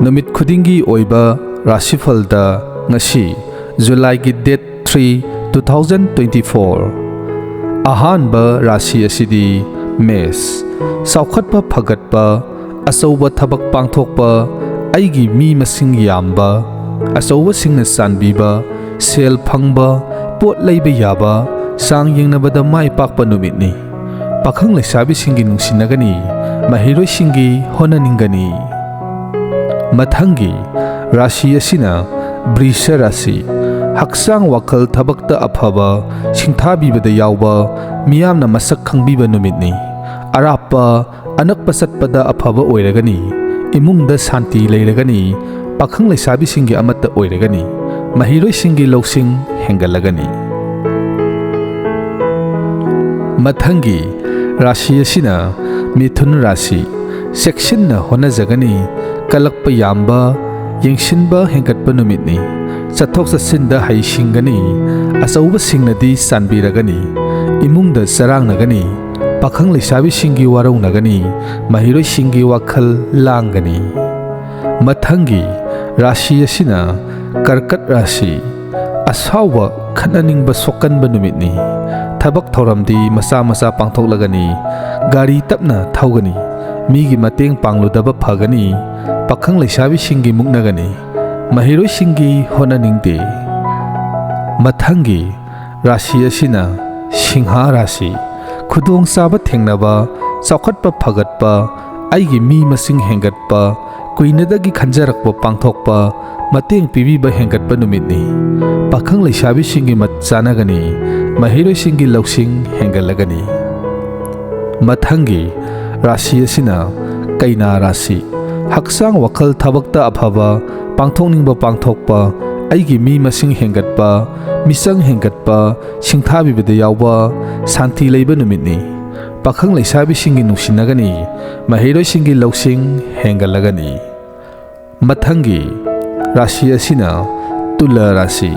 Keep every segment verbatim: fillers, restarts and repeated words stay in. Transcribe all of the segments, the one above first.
ꯅꯨꯃꯤꯠ ꯈꯨꯗꯤꯡꯒꯤ ꯑꯣꯏꯕ ꯔꯥꯁꯤꯐꯜꯗ ꯉꯁꯤ, ꯖꯨꯂꯥꯏꯒꯤ date three, two thousand twenty four꯫ ꯑꯍꯥꯟꯕ ꯔꯥꯁꯤ ꯑꯁꯤꯗꯤ ꯃꯦꯁ꯫ ꯆꯥꯎꯈꯠꯄ ꯐꯒꯠꯄ, ꯑꯆꯧꯕ ꯊꯕꯛ ꯄꯥꯡꯊꯣꯛꯄ, ꯑꯩꯒꯤ ꯃꯤ ꯃꯁꯤꯡ ꯌꯥꯝꯕ, ꯑꯆꯧꯕꯁꯤꯡꯅ ꯆꯥꯟꯕꯤꯕ, ꯁꯦꯜ ꯐꯪꯕ, ꯄꯣꯠ ꯂꯩꯕ ꯌꯥꯕ, ꯆꯥꯡ ꯌꯦꯡꯅꯕꯗ ꯃꯥꯏ ꯄꯥꯛꯄ ꯅꯨꯃꯤꯠꯅꯤ꯫ ꯄꯥꯈꯪ ꯂꯩꯁꯥꯕꯤꯁꯤꯡꯒꯤ ꯅꯨꯡꯁꯤꯅꯒꯅꯤ, ꯃꯍꯩꯔꯣꯏꯁꯤꯡꯒꯤ ꯍꯣꯠꯅꯅꯤꯡꯒꯅꯤ꯫ ꯃꯊꯪꯒꯤ ꯔꯥꯁꯤ ꯑꯁꯤꯅ ꯕ꯭ꯔꯤꯁ ꯔꯥꯁꯤ꯫ ꯍꯛꯆꯥꯡ, ꯋꯥꯈꯜ, ꯊꯕꯛꯇ ꯑꯐꯕ, ꯁꯤꯡꯊꯥꯕꯤꯕꯗ ꯌꯥꯎꯕ, ꯃꯤꯌꯥꯝꯅ ꯃꯁꯛ ꯈꯪꯕꯤꯕ ꯅꯨꯃꯤꯠꯅꯤ꯫ ꯑꯔꯥꯞꯄ, ꯑꯅꯛꯄ ꯆꯠꯄꯗ ꯑꯐꯕ ꯑꯣꯏꯔꯒꯅꯤ꯫ ꯏꯃꯨꯡꯗ ꯁꯥꯟꯇꯤ ꯂꯩꯔꯒꯅꯤ꯫ ꯄꯥꯈꯪ ꯂꯩꯁꯥꯕꯤꯁꯤꯡꯒꯤ ꯑꯃꯠꯇ ꯑꯣꯏꯔꯒꯅꯤ꯫ ꯃꯍꯩꯔꯣꯏꯁꯤꯡꯒꯤ ꯂꯧꯁꯤꯡ ꯍꯦꯟꯒꯠꯂꯒꯅꯤ꯫ ꯃꯊꯪꯒꯤ ꯔꯥꯁꯤ ꯑꯁꯤꯅ ꯃꯤꯊꯨꯟ ꯔꯥꯁꯤ꯫ ꯆꯦꯛꯁꯤꯟꯅ ꯍꯣꯠꯅꯖꯒꯅꯤ꯫ ꯀꯜꯂꯛꯄ ꯌꯥꯝꯕ, ꯌꯦꯡꯁꯤꯟꯕ ꯍꯦꯟꯒꯠꯄ ꯅꯨꯃꯤꯠꯅꯤ꯫ ꯆꯠꯊꯣꯛ ꯆꯠꯁꯤꯟꯗ ꯍꯩꯁꯤꯡꯒꯅꯤ꯫ ꯑꯆꯧꯕꯁꯤꯡꯅꯗꯤ ꯆꯥꯟꯕꯤꯔꯒꯅꯤ꯫ ꯏꯃꯨꯡꯗ ꯆꯔꯥꯡꯅꯒꯅꯤ꯫ ꯄꯥꯈꯪ ꯂꯩꯁꯥꯕꯤꯁꯤꯡꯒꯤ ꯋꯥꯔꯧꯅꯒꯅꯤ꯫ ꯃꯍꯩꯔꯣꯏꯁꯤꯡꯒꯤ ꯋꯥꯈꯜ ꯂꯥꯡꯒꯅꯤ꯫ ꯃꯊꯪꯒꯤ ꯔꯥꯁꯤ ꯑꯁꯤꯅ ꯀꯔꯀꯠ ꯔꯥꯁꯤ꯫ ꯑꯁꯥꯎꯕ, ꯈꯠꯅꯅꯤꯡꯕ, ꯁꯣꯛꯀꯟꯕ ꯅꯨꯃꯤꯠꯅꯤ꯫ ꯊꯕꯛ ꯊꯧꯔꯝꯗꯤ ꯃꯆꯥ ꯃꯆꯥ ꯄꯥꯡꯊꯣꯛꯂꯒꯅꯤ꯫ ꯒꯥꯔꯤ ꯇꯞꯅ ꯊꯧꯒꯅꯤ꯫ ꯃꯤꯒꯤ ꯃꯇꯦꯡ ꯄꯥꯡꯂꯨꯗꯕ ꯐꯒꯅꯤ꯫ ꯄꯥꯈꯪ ꯂꯩꯁꯥꯕꯤꯁꯤꯡꯒꯤ ꯃꯨꯛꯅꯒꯅꯤ꯫ ꯃꯍꯩꯔꯣꯏꯁꯤꯡꯒꯤ ꯍꯣꯠꯅꯅꯤꯡꯗꯦ꯫ ꯃꯊꯪꯒꯤ ꯔꯥꯁꯤ ꯑꯁꯤꯅ ꯁꯤꯡꯍ ꯔꯥꯁꯤ꯫ ꯈꯨꯗꯣꯡꯆꯥꯕ ꯊꯦꯡꯅꯕ, ꯆꯥꯎꯈꯠꯄ ꯐꯒꯠꯄ, ꯑꯩꯒꯤ ꯃꯤ ꯃꯁꯤꯡ ꯍꯦꯟꯒꯠꯄ, ꯀꯨꯏꯅꯗꯒꯤ ꯈꯟꯖꯔꯛꯄ ꯄꯥꯡꯊꯣꯛꯄ, ꯃꯇꯦꯡ ꯄꯤꯕꯤꯕ ꯍꯦꯟꯒꯠꯄ ꯅꯨꯃꯤꯠꯅꯤ꯫ ꯄꯥꯈꯪ ꯂꯩꯁꯥꯕꯤꯁꯤꯡꯒꯤ ꯃꯠ ꯆꯥꯅꯒꯅꯤ꯫ ꯃꯍꯩꯔꯣꯏꯁꯤꯡꯒꯤ ꯂꯧꯁꯤꯡ ꯍꯦꯟꯒꯠꯂꯒꯅꯤ꯫ ꯃꯊꯪꯒꯤ ꯔꯥꯁꯤ ꯑꯁꯤꯅ ꯀꯩꯅꯥ ꯔꯥꯁꯤ꯫ ꯍꯛꯆꯥꯡ, ꯋꯥꯈꯜ, ꯊꯕꯛꯇ ꯑꯐꯕ, ꯄꯥꯡꯊꯣꯛꯅꯤꯡꯕ ꯄꯥꯡꯊꯣꯛꯄ, ꯑꯩꯒꯤ ꯃꯤ ꯃꯁꯤꯡ ꯍꯦꯟꯒꯠꯄ, ꯃꯤꯆꯪ ꯍꯦꯟꯒꯠꯄ, ꯁꯤꯡꯊꯥꯕꯤꯕꯗ ꯌꯥꯎꯕ, ꯁꯥꯟꯇꯤ ꯂꯩꯕ ꯅꯨꯃꯤꯠꯅꯤ꯫ ꯄꯥꯈꯪ ꯂꯩꯁꯥꯕꯤꯁꯤꯡꯒꯤ ꯅꯨꯡꯁꯤꯅꯒꯅꯤ꯫ ꯃꯍꯩꯔꯣꯏꯁꯤꯡꯒꯤ ꯂꯧꯁꯤꯡ ꯍꯦꯟꯒꯠꯂꯒꯅꯤ꯫ ꯃꯊꯪꯒꯤ ꯔꯥꯁꯤ ꯑꯁꯤꯅ ꯇꯨꯂꯥ ꯔꯥꯁꯤ꯫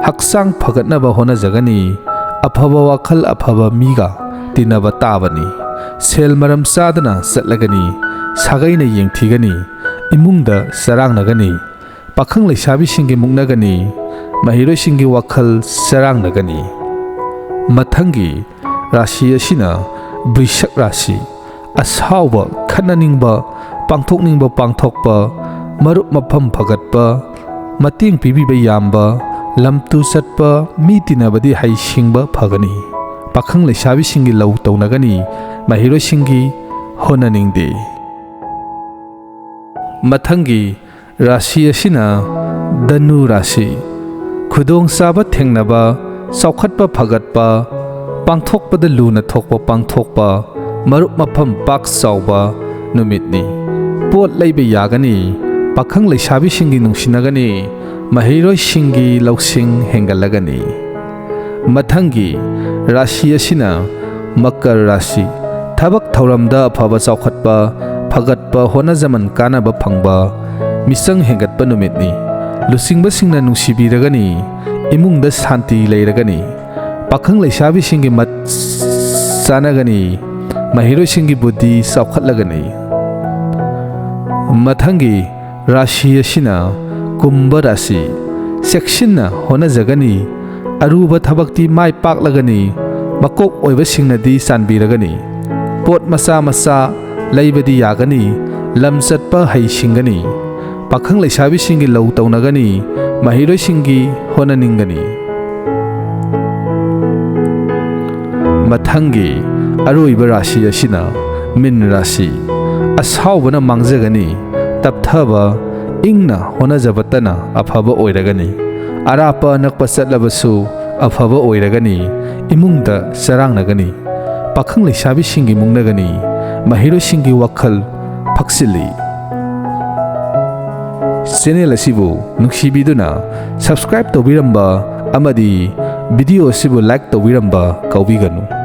ꯍꯛꯆꯥꯡ ꯐꯒꯠꯅꯕ ꯍꯣꯠꯅꯖꯒꯅꯤ꯫ ꯑꯐꯕ ꯋꯥꯈꯜ, ꯑꯐꯕ ꯃꯤꯒ ꯇꯤꯟꯅꯕ ꯇꯥꯕꯅꯤ꯫ ꯁꯦꯜ ꯃꯔꯝ ꯆꯥꯗꯅ ꯆꯠꯂꯒꯅꯤ꯫ ꯁꯥꯒꯩꯅ ꯌꯦꯡꯊꯤꯒꯅꯤ꯫ ꯏꯃꯨꯡꯗ ꯆꯔꯥꯡꯅꯒꯅꯤ꯫ ꯄꯥꯈꯪ ꯂꯩꯁꯥꯕꯤꯁꯤꯡꯒꯤ ꯃꯨꯛꯅꯒꯅꯤ꯫ ꯃꯍꯩꯔꯣꯏꯁꯤꯡꯒꯤ ꯋꯥꯈꯜ ꯆꯔꯥꯡꯅꯒꯅꯤ꯫ ꯃꯊꯪꯒꯤ ꯔꯥꯁꯤ ꯑꯁꯤꯅ ꯕ꯭ꯔꯤꯁꯛ ꯔꯥꯁꯤ꯫ ꯑꯁꯥꯎꯕ, ꯈꯠꯅꯅꯤꯡꯕ, ꯄꯥꯡꯊꯣꯛꯅꯤꯡꯕ ꯄꯥꯡꯊꯣꯛꯄ, ꯃꯔꯨꯞ ꯃꯐꯝ ꯐꯒꯠꯄ, ꯃꯇꯦꯡ ꯄꯤꯕꯤꯕ ꯌꯥꯝꯕ, ꯂꯝ ꯇꯨ ꯆꯠꯄ, ꯃꯤ ꯇꯤꯟꯅꯕꯗꯤ ꯍꯩꯁꯤꯡꯕ ꯐꯒꯅꯤ꯫ ꯄꯥꯈꯪ ꯂꯩꯁꯥꯕꯤꯁꯤꯡꯒꯤ ꯂꯧ ꯇꯧꯅꯒꯅꯤ꯫ ꯃꯍꯩꯔꯣꯏꯁꯤꯡꯒꯤ ꯍꯣꯠꯅꯅꯤꯡꯗꯦ꯫ ꯃꯊꯪꯒꯤ ꯔꯥꯁꯤ ꯑꯁꯤꯅ ꯙꯅꯨ ꯔꯥꯁꯤ꯫ ꯈꯨꯗꯣꯡꯆꯥꯕ ꯊꯦꯡꯅꯕ, ꯆꯥꯎꯈꯠꯄ ꯐꯒꯠꯄ, ꯄꯥꯡꯊꯣꯛꯄꯗ ꯂꯨꯅ ꯊꯣꯛꯄ ꯄꯥꯡꯊꯣꯛꯄ, ꯃꯔꯨꯞ ꯃꯐꯝ ꯄꯥꯛ ꯆꯥꯎꯕ ꯅꯨꯃꯤꯠꯅꯤ꯫ ꯄꯣꯠ ꯂꯩꯕ ꯌꯥꯒꯅꯤ꯫ ꯄꯥꯈꯪ ꯂꯩꯁꯥꯕꯤꯁꯤꯡꯒꯤ ꯅꯨꯡꯁꯤꯅꯒꯅꯤ꯫ ꯃꯍꯩꯔꯣꯏꯁꯤꯡꯒꯤ ꯂꯧꯁꯤꯡ ꯍꯦꯟꯒꯠꯂꯒꯅꯤ꯫ ꯃꯊꯪꯒꯤ ꯔꯥꯁꯤ ꯑꯁꯤꯅ ꯃꯀꯔ ꯔꯥꯁꯤ꯫ ꯊꯕꯛ ꯊꯧꯔꯝꯗ ꯑꯐꯕ ꯆꯥꯎꯈꯠꯄ, ꯐꯒꯠꯄ, ꯍꯣꯠꯅꯖꯃꯟ ꯀꯥꯟꯅꯕ ꯐꯪꯕ, ꯃꯤꯆꯪ ꯍꯦꯟꯒꯠꯄ ꯅꯨꯃꯤꯠꯅꯤ꯫ ꯂꯨꯆꯤꯡꯕꯁꯤꯡꯅ ꯅꯨꯡꯁꯤꯕꯤꯔꯒꯅꯤ꯫ ꯏꯃꯨꯡꯗ ꯁꯥꯟꯇꯤ ꯂꯩꯔꯒꯅꯤ꯫ ꯄꯥꯈꯪ ꯂꯩꯁꯥꯕꯤꯁꯤꯡꯒꯤ ꯃꯠ ꯆꯥꯟꯅꯒꯅꯤ꯫ ꯃꯍꯩꯔꯣꯏꯁꯤꯡꯒꯤ ꯕꯨꯗꯤ ꯆꯥꯎꯈꯠꯂꯒꯅꯤ꯫ ꯃꯊꯪꯒꯤ ꯔꯥꯁꯤ ꯑꯁꯤꯅ ꯀꯨꯝꯚ ꯔꯥꯁꯤ꯫ ꯆꯦꯛꯁꯤꯟꯅ ꯍꯣꯠꯅꯖꯒꯅꯤ꯫ ꯑꯔꯨꯕ ꯊꯕꯛꯇꯤ ꯃꯥꯏ ꯄꯥꯛꯂꯒꯅꯤ꯫ ꯃꯀꯣꯛ ꯑꯣꯏꯕꯁꯤꯡꯅꯗꯤ ꯆꯥꯟꯕꯤꯔꯒꯅꯤ꯫ ꯄꯣꯠ ꯃꯆꯥ ꯃꯆꯥ ꯂꯩꯕꯗꯤ ꯌꯥꯒꯅꯤ꯫ ꯂꯝ ꯆꯠꯄ ꯍꯩꯁꯤꯡꯒꯅꯤ꯫ ꯄꯥꯈꯪ ꯂꯩꯁꯥꯕꯤꯁꯤꯡꯒꯤ ꯂꯧ ꯇꯧꯅꯒꯅꯤ꯫ ꯃꯍꯩꯔꯣꯏꯁꯤꯡꯒꯤ ꯍꯣꯠꯅꯅꯤꯡꯒꯅꯤ꯫ ꯃꯊꯪꯒꯤ ꯑꯔꯣꯏꯕ ꯔꯥꯁꯤ ꯑꯁꯤꯅ ꯃꯤꯟ ꯔꯥꯁꯤ꯫ ꯑꯁꯥꯎꯕꯅ ꯃꯥꯡꯖꯒꯅꯤ꯫ ꯇꯞꯊꯕ, ꯏꯪꯅ ꯍꯣꯠꯅꯖꯕꯇꯅ ꯑꯐꯕ ꯑꯣꯏꯔꯒꯅꯤ꯫ ꯑꯔꯥꯞꯄ ꯑꯅꯛꯄ ꯆꯠꯂꯕꯁꯨ ꯑꯐꯕ ꯑꯣꯏꯔꯒꯅꯤ꯫ ꯏꯃꯨꯡꯗ ꯆꯔꯥꯡꯅꯒꯅꯤ꯫ ꯄꯥꯈꯪ ꯂꯩꯁꯥꯕꯤꯁꯤꯡꯒꯤ ꯃꯨꯛꯅꯒꯅꯤ꯫ ꯃꯍꯩꯔꯣꯏꯁꯤꯡꯒꯤ ꯋꯥꯈꯜ ꯐꯛꯆꯤꯜꯂꯤ꯫ ꯆꯦꯅꯦꯜ ꯑꯁꯤꯕꯨ ꯅꯨꯡꯁꯤꯕꯤꯗꯨꯅ subscribe ꯇꯧꯕꯤꯔꯝꯕ ꯑꯃꯗꯤ video ꯑꯁꯤꯕꯨ like ꯇꯧꯕꯤꯔꯝꯕ ꯀꯥꯎꯕꯤꯒꯅꯨ꯫